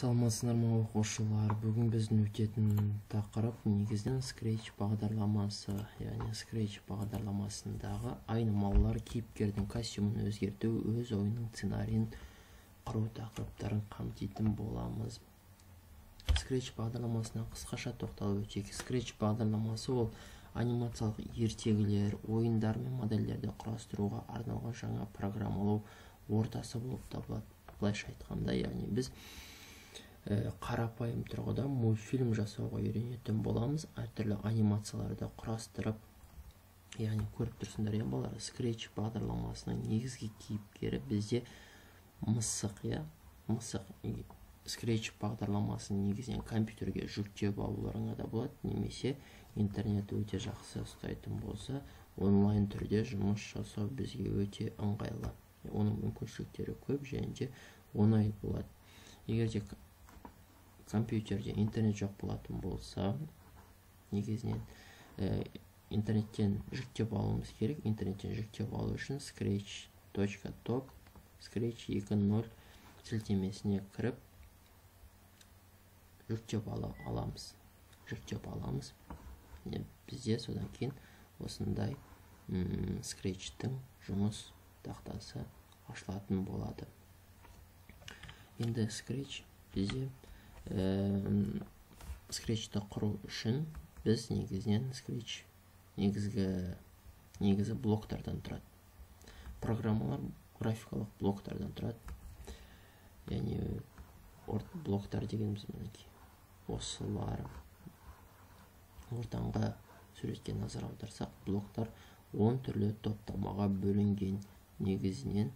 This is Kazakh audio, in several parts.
Саламатсыздар ма, оқушылар! Бүгін біздің өтетін тақырып негізінен Scratch бағдарламасы, яғни Scratch бағдарламасындағы айнымалылар, кейіпкердің костюмін өзгерту, өз ойынның сценарийін құру тақырыптарын қамтитын боламыз. Scratch бағдарламасына қысқаша тоқталып өтейік. Scratch бағдарламасы ол анимациялық ертегілер, ойындар мен модельдерді құрастыруға арналған жаңа программалау ортасы болып табылады. Былайша айтқанда, яғни біз қарапайым тұрғыда мультфильм жасауға үйренетін боламыз, әртүрлі анимацияларды құрастырып, яғни көріп тұрсыңдар, иә, балалар, Scratch бағдарламасының негізгі кейіпкері бізде мысық, иә, мысық. Scratch бағдарламасын негізінен компьютерге жүктеп алуларыңа да болады, немесе интернет өте жақсы ұстайтын болса, онлайн түрде жұмыс жасау бізге өте ыңғайлы. Оның мүмкіншіліктері көп және де оңай болады. Егер де компьютерде интернет жоқ болатын болса, негізінен интернеттен жүктеп алуымыз керек. Интернеттен жүктеп алу үшін scratch.top scratch 2.0 сілтемесіне кіріп жүктеп аламыз. Жүктеп аламыз. Бізде содан кейін осындай Scratch'тің жұмыс тақтасы ашылатын болады. Енді Scratch бізде Scratch'ті құру үшін біз негізінен Scratch негізі блоктардан тұрады. Программалар графикалық блоктардан тұрады. Яғни блоктар дегеніміз мінекей осылар. Ортаңғы суретке назар аударсақ, блоктар 10 түрлі топтамаға бөлінген. Негізінен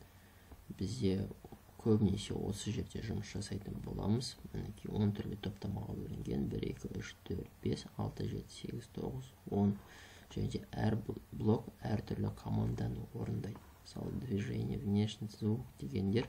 бізде көбінесе осы жерде жұмыс жасайтын боламыз. Мінекей 10 түрлі топтамаға бөлінген: 1, 2, 3, 4, 5, 6, 7, 8, 9, 10. Және де әр блок әртүрлі команданы орындайды. Мысалы, движение, внешний звук дегендер,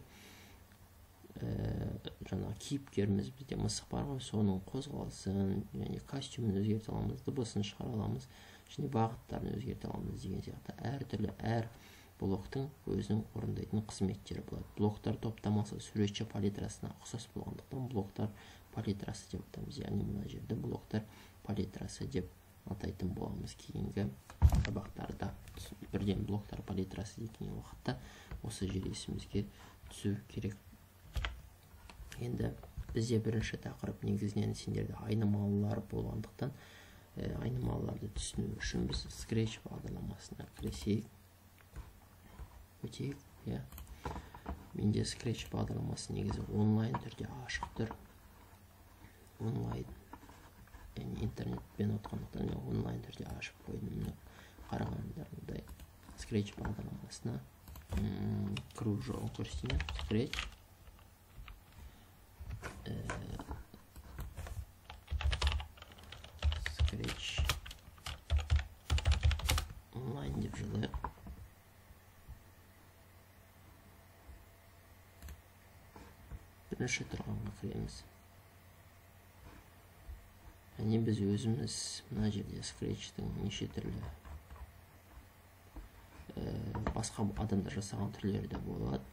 жаңағы кейіпкеріміз бізде мысық бар ғой, соның қозғалысын және костюмін өзгерте аламыз, дыбысын шығара аламыз және бағыттарын өзгерте аламыз деген сияқты әртүрлі әр блоктың өзінің орындайтын қызметтері болады. Блоктар топтамасы суретші палитрасына ұқсас болғандықтан блоктар палитрасы деп атаймыз. Яғни мына жерде блоктар палитрасы деп атайтын боламыз. Кейінгі сабақтарда бірден блоктар палитрасы деген уақытта осы жер есімізге түсу керек. Енді бізде бірінші тақырып негізінен сендерде айнымалылар болғандықтан, айнымалыларды түсіну үшін біз Scratch бағдарламасына кірісейік, өтейік, иә. Менде Scratch бағдарламасы негізі онлайн түрде ашық тұр. Онлайн, яғни интернетпен отқандықтан мен онлайн түрде ашып қойдым. Міне қарағандарыңдай Scratch бағдарламасына кіру жолын көрсетейін. Scratch Scratch онлайн деп жазайық. Бірінші тұрғанға кіреміз. Және біз өзіміз мына жерде Scratch'тің неше түрлі басқа адамдар жасаған түрлері де болады.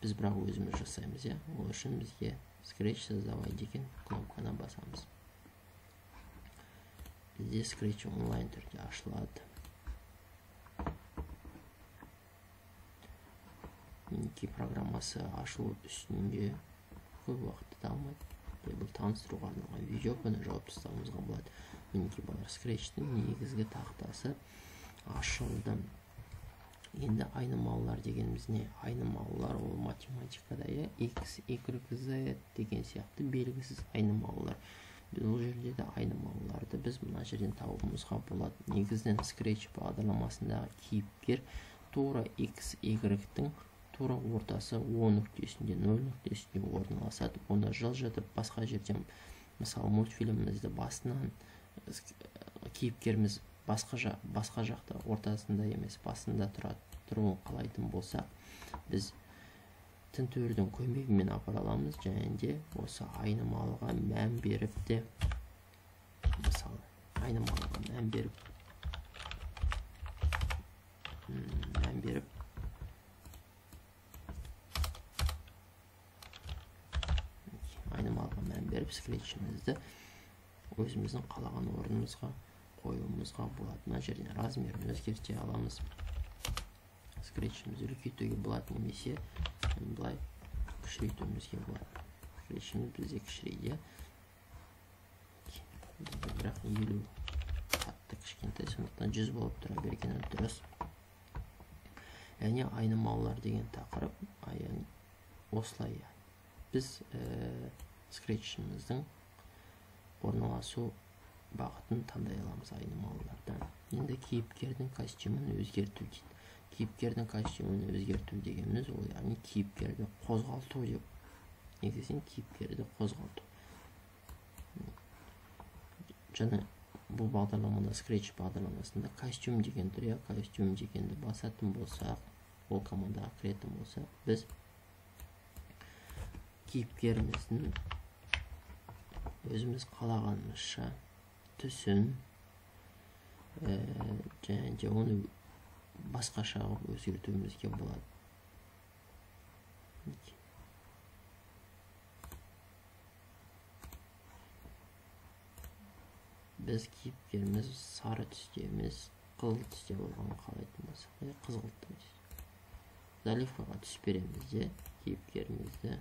Біз бірақ өзіміз жасаймыз, иә. Ол үшін бізге Scratch создавай деген кнопканы басамыз. Бізде Scratch онлайн түрде ашылады. Мінекей программасы ашылу үстінде, көп уақытты да алмайды. Бұл таныстыруға арналған видео, бұны жауып тастауымызға болады. Мінекей балалар, Scratch'тің негізгі тақтасы ашылды. Енді айнымалылар дегеніміз не? Айнымалылар ол математикада, иә, x, y, z деген сияқты белгісіз айнымалылар. Бұл жерде де айнымалыларды біз мына жерден табуымызға болады. Негізінен Scratch бағдарламасындағы кейіпкер тура x, y-тің тура ортасы О нүктесінде, 0 нүктесінде орналасады. Оны жылжытып басқа жерден, мысалы, мультфильмімізді басынан кейіпкеріміз басқа жақта ортасында емес, басында тұруын қалайтын болсақ, біз тінтуірдің көмегімен апара аламыз. Және де осы айнымалыға мән беріп те, мысалы, айнымалыға мән беріп айнымалы беріп, скретчімізді өзіміздің қалаған орнымызға қоюымызға болады. Мына жерден размерін өзгерте аламыз. Скретчімізді үлкейтуге болады, немесе былай кішірейтуімізге болады. Скретчіміз бізде кішірейді. Бізде бірақ 50 қатты кішкентай, сондықтан 100 болып тұра бергені дұрыс. Яғни айнымалылар деген тақырып осылай. Біз скретчіміздің орналасу бағытын таңдай аламыз айнымалылардан. Енді кейіпкердің костюмін өзгерту дейді. Кейіпкердің костюмін өзгерту дегеніміз ол, яғни кейіпкерді қозғалту деп. Негізінен кейіпкерді қозғалту. Және бұл бағдарламада, Scratch бағдарламасында костюм деген тұр, костюм дегенді басатын болсақ, ол командаға кіретін болсақ, біз кейіпкеріміздің өзіміз қалағанымызша түсін және де оны басқаша қылып өзгертуімізге болады. Біз кейіпкеріміз сары түсте емес, қызыл түсте болғанын қалайтын болсақ, қызғылт түсте. Заливкаға түс береміз де кейіпкерімізді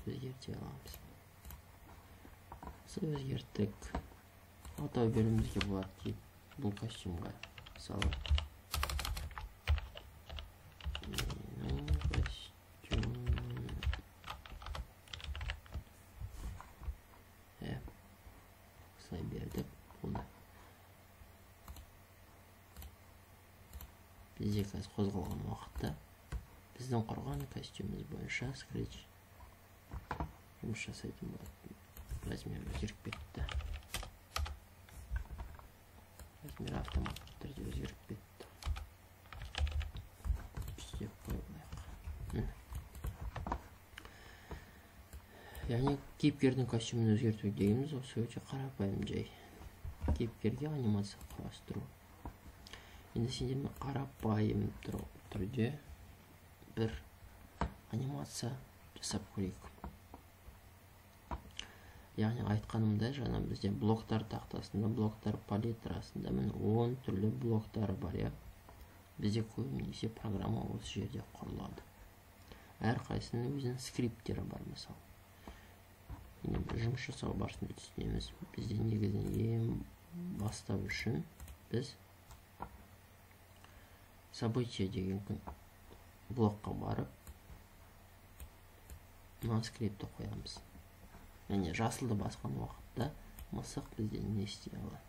өзгерте аламыз. Осы өзгерттік. Атау беруімізге болады бұл костюмға. Мысалы, менің костюм. Осылай бердік. Болды. Бізде қазір қозғалған уақытта біздің құрған костюміміз бойынша Scratch жұмыс жасайтын болады. Размер өзгеріп кетті. Размер автоматты түрде өзгеріп кетті. Істеп қойып алайық. Яғни кейіпкердің костюмін өзгерту дегеніміз осы өте қарапайым жай. Кейіпкерге анимация құрастыру. Енді сендермен қарапайым түрде бір анимация жасап көрейік. Яғни айтқанымдай, жаңа бізде блоктар тақтасында, блоктар палитрасында міне 10 түрлі блоктары бар, иә. Бізде көбінесе программа осы жерде құрылады. Әрқайсысының өзінің скриптері бар, мысалы. Енді жұмыс жасау барысында түсінеміз. Бізде негізінен ең бастау үшін біз событие деген блокқа барып мына скриптті қоямыз. Яғни жасылды басқан уақытта мысық бізде не істей алады.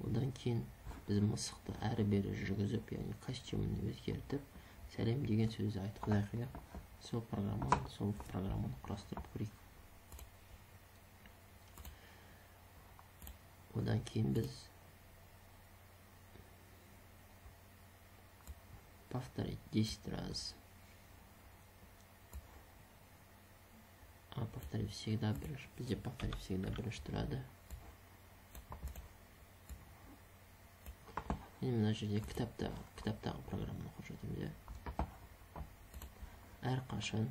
Одан кейін біз мысықты әрі бері жүргізіп, яғни костюмін өзгертіп, сәлем деген сөзді айтқызайық, иә. Сол программаны құрастырып көрейік. Одан кейін біз повторить 10 раз. А повторить всегда бірінші. Бізде повторить всегда бірінші тұрады. Енді мына жерде кітаптағы программаны құрып жатырмыз, иә. Әрқашан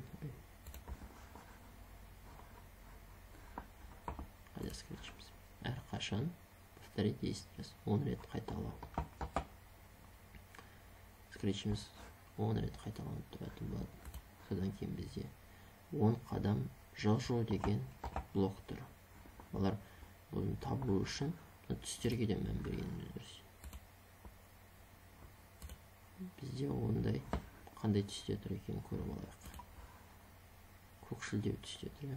қайда скретчіміз? Әрқашан повторить 10 раз, 10 рет қайталау. Скретчіміз 10 рет қайталанып тұратын болады. Содан кейін бізде 10 қадам жылжу деген блок тұр. Олар бұны табу үшін түстерге де мән бергеніміз дұрыс. Бізде ондай қандай түсте тұр екенін көріп алайық. Көкшілдеу түсте тұр.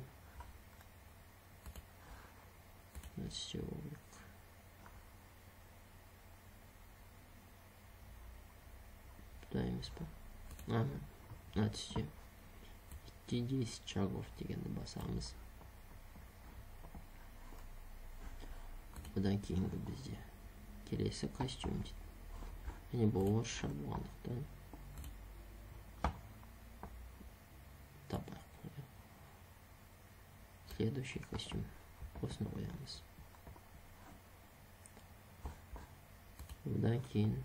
Мына түсте болу керек. Бұда емес па? Мына түсте. Идти 10 шагов дегенді басамыз. Одан кейінгі бізде келесі костюм дейді. Яғни бұл орысша болғандықтан табайық. Следующий костюм. Осыны қоямыз. Одан кейін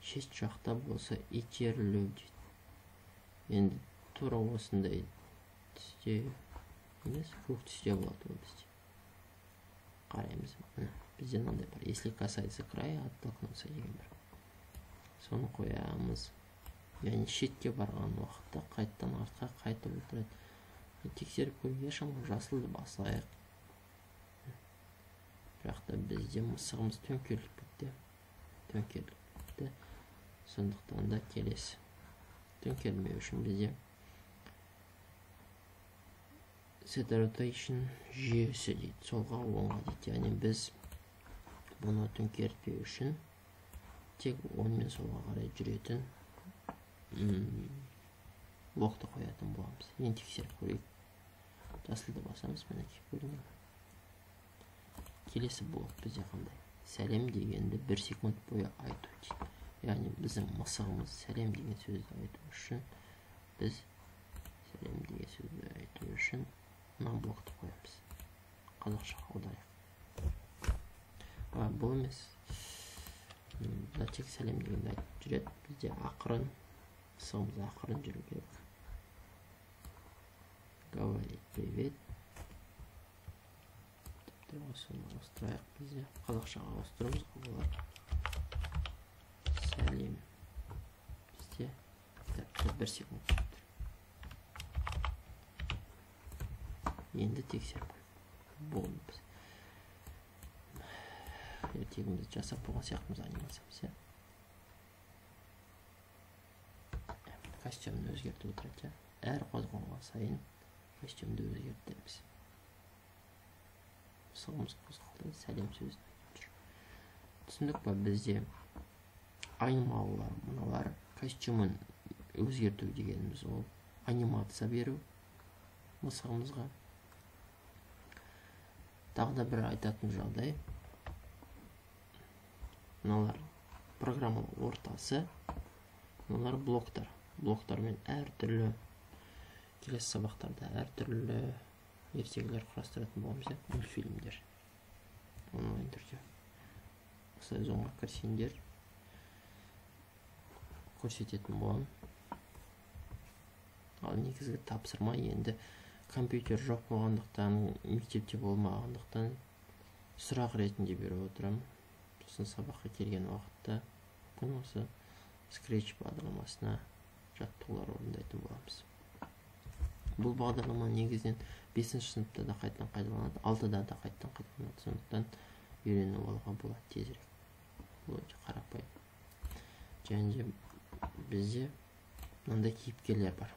шет жақта болса итерілу дейді. Енді тура осындай түсте Емес, көк түсте болады ол бізде. Қараймыз. Міне, бізде мынандай бар. Если касается края, оттолкнуться деген бар. Соны қоямыз. Яғни шетке барған уақытта қайттан артқа қайтып отырады. Тексеріп көрейік, шамалы жасылды басайық. Бірақ та бізде мысығымыз төңкеріліп кетті. Төңкеріліп кетті. Сондықтан да келесі. Төңкерілмеу үшін бізде set rotation жүйесі дейді. Солға оңға дейді. Яғни біз бұны төңкертпеу үшін тек оң мен солға қарай жүретін блокты қоятын боламыз. Енді тексеріп көрейік. Жасылды басамыз, мінекей, көрдіңдер ме? Келесі блок бізде қандай? Сәлем дегенді 1 секунд бойы айту дейді. Яғни біздің мысығымыз сәлем деген сөзді айту үшін біз сәлем деген сөзді айту үшін мына блокты қоямыз. Қазақшаға аударайық. Бұл емес. Мына тек сәлем дегенді айтып жүреді. Бізде ақырын, мысығымыз ақырын жүру керек. Говорит привет. Тіпті осыны ауыстырайық бізде. Қазақшаға ауыстыруымызға болады. Сәлем. Бізде тіпті 1 секунд тұр. Енді тексеріп көрейік. Болды біз. Ертегімізді жасап болған сияқтымыз, анимациямыз, иә. Костюмді өзгертіп отырады, иә. Әр қозғалған сайын костюмді өзгертеміз. Мысығымыз қозғалды, сәлем сөзін айтып жүр. Түсіндік па? Бізде айнымалылар, мыналар костюмін өзгерту дегеніміз ол анимация беру мысығымызға. Тағы да бір айтатын жағдай, мыналар программаның ортасы, мыналар блоктар. Блоктармен әртүрлі келесі сабақтарда әртүрлі ертегілер құрастыратын боламыз, иә, мультфильмдер онлайн түрде. Осылай зумға кірсеңдер көрсететін боламын. Ал негізгі тапсырма енді компьютер жоқ болғандықтан, мектепте болмағандықтан сұрақ ретінде беріп отырамын. Сосын сабаққа келген уақытта мүмкін осы Scratch бағдарламасына жаттығулар орындайтын боламыз. Бұл бағдарлама негізінен 5-ші сыныпта да қайтадан қайталанады, 6-да да қайтадан қайталанады. Сондықтан үйреніп алуға болады тезірек. Бұл өте қарапайым. Және де бізде мынандай кейіпкерлер бар.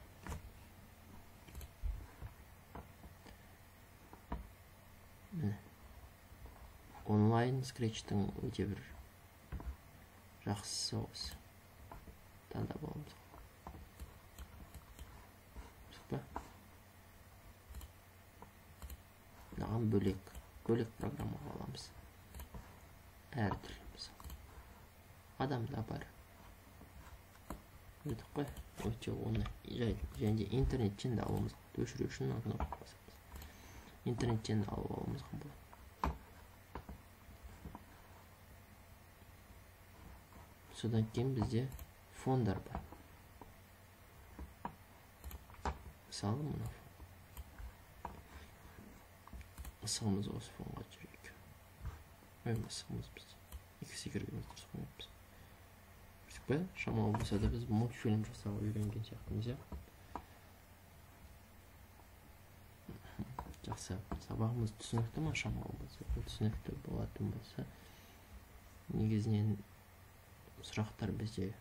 Міне. Онлайн Scratch'тің өте бір жақсысы осы. Таңдап аламыз. Па? Мынаған бөлек программа аламыз. Әртүрлі мысалы. Адамда бар. Көрдік қой, өте оңай. Және де интернеттен де алуымызға, өшіру үшін мына кнопканы басамыз. Интернеттен де алып алуымызға болады. Содан кейін бізде фондар бар. Мысалы, мына фон. Мысығымыз осы фонға жүрейік. Ой, мысығымыз бізде. Екі секіргеніміз дұрыс қоймаппыз. Көрдік пе? Шамалы болса да біз мультфильм жасауға үйренген сияқтымыз, иә? Жақсы. Сабағымыз түсінікті ма? Шамалы болса, түсінікті болатын болса, негізінен сұрақтар бізде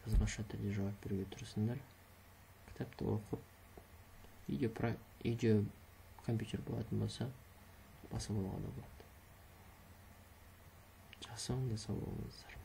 жазбаша түрде жауап беруге тырысыңдар. Кітапты оқып, үйде компьютер болатын болса, басып алуға да болады. Жақсы, онда сау болыңыздар.